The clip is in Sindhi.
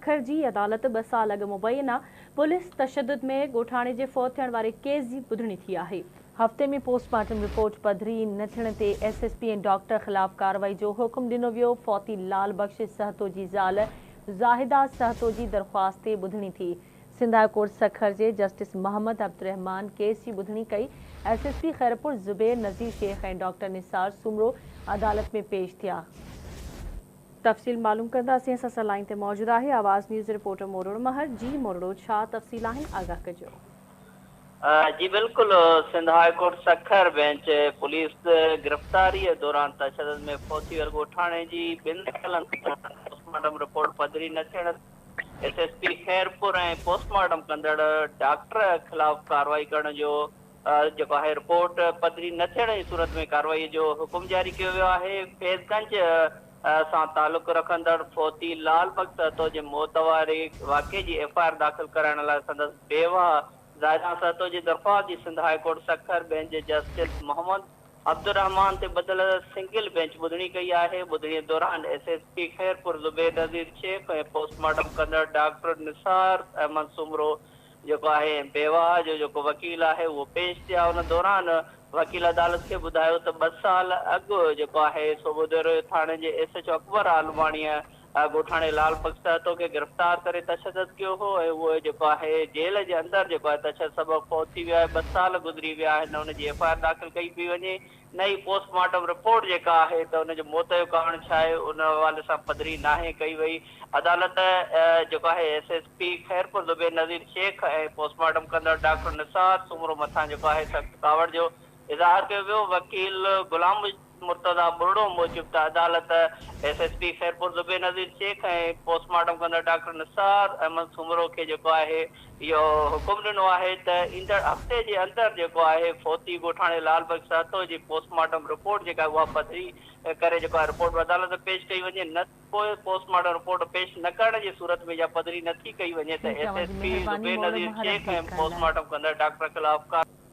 سکر جي عدالت 2 سال اڳ مبينا پوليس تشدد ۾ ڳوٺاڻي جي فوت ٿيڻ واري ڪيس جي ٻڌڻي ٿي آهي. هفتي ۾ پوسٽ مارٽم رپورٽ پڌري نه ٿيڻ تي ايس ايس پي ۽ ڊاڪٽر خلاف ڪارروائي جو حڪم ڏنو ويو. فوتي لال بخش سهتو جي زال زاهده سهتو جي درخواست تي ٻڌڻي ٿي. سنڌ هاء ڪورٽ سکر جي جسٽس محمد عبدالرحمان ڪيس جي ٻڌڻي ڪئي. S S P Khairpur Zubair Nazir Shaikh ۽ doctor Nisar Soomro عدالت ۾ پيش ٿيا. تفصيل معلوم ڪنداسين، اسان سان لائين تي موجود آهي آواز نيوز رپورٽر مورڙو مهر. جي مورڙو، ڇا تفصيل آهن، آگاهه ڪجو. جي بلڪل، Sindh high court Sukkur bench police گرفتاري دوران تشدد ۾ فوت ٿي ويل ڳوٺاڻي جي 2 سالن دوران پوسٽ مارٽم رپورٽ پڌري نه ٿيڻ تي S S P Khairpur ۽ post mortem ڪندڙ ڊاڪٽر خلاف ڪارروائي ڪرڻ جو جيڪو آهي رپورٽ پڌري نه ٿيڻ جي صورت ۾ ڪارروائي جو حڪم جاري ڪيو ويو آهي. فيض گنج سان تعلق رکندڙ فوتي لال بخش سهتو جي موت واري واقعي جي ايف I R داخل ڪرائڻ لاء سندس بيواهه زاهده سهتو جي درخواست جي Sindh high court Sukkur bench جي جسٽس محمد عبدالرحمان تي ٻڌل سنگل بينچ ٻڌڻي ڪئي آهي. ٻڌڻي دوران S S P Khairpur Zubair Nazir Shaikh ۽ post mortem ڪندڙ ڊاڪٽر نثار احمد سومرو جيڪو آهي ۽ بيواهه جو جيڪو وڪيل آهي اهو پيش ٿيا. ان دوران وڪيل عدالت کي ٻڌايو ته 2 سال اڳ جيڪو آهي صوبوديرو ٿاڻي جي ايس ايڇ او اڪبر عالماڻيء ڳوٺاڻي لال بخش سهتو کي گرفتار ڪري تشدد ڪيو هو ۽ اهو جيڪو آهي جيل جي اندر جيڪو آهي تشدد سبب فوت ٿي ويو آهي. 2 سال گذري ويا آهن نه ان جي ايف I R داخل ڪئي پئي وڃي نه ئي پوسٽ مارٽم رپورٽ جيڪا آهي ته ان جو موت جو ڪارڻ ڇا آهي ان حوالي سان پڌري ناهي ڪئي وئي. عدالت جيڪو آهي S S P Khairpur Zubair Nazir Shaikh ۽ post mortem ڪندڙ ڊاڪٽر نثار سومرو مٿان جيڪو آهي سخت ڪاوڙ جو اظهار ڪيو ويو. وڪيل غلام مرتضيٰ ٻرڙو موجب ته عدالت S S P Khairpur Zubair Nazir Shaikh ۽ post mortem ڪندڙ ڊاڪٽر نثار احمد سومرو کي جيڪو آهي اهو حڪم ڏنو آهي ته ايندڙ هفتي جي اندر جيڪو آهي فوتي ڳوٺاڻي لال بخش سهتو جي پوسٽ مارٽم رپورٽ جيڪا آهي اها پڌري ڪري جيڪو آهي رپورٽ عدالت ۾ پيش ڪئي وڃي نه پوء پوسٽ مارٽم رپورٽ پيش نه ڪرڻ جي صورت ۾ يا پڌري نه ٿي ڪئي وڃي ٺيڪ ته آهي ايس اوهان ايس جي پي مهرباني زبير مورڙو نذير مهر شيخ اپڊيٽ ۽ ڪرڻ پوسٽ لاء. مارٽم ڪندڙ ڊاڪٽر خلاف ڪارروائي.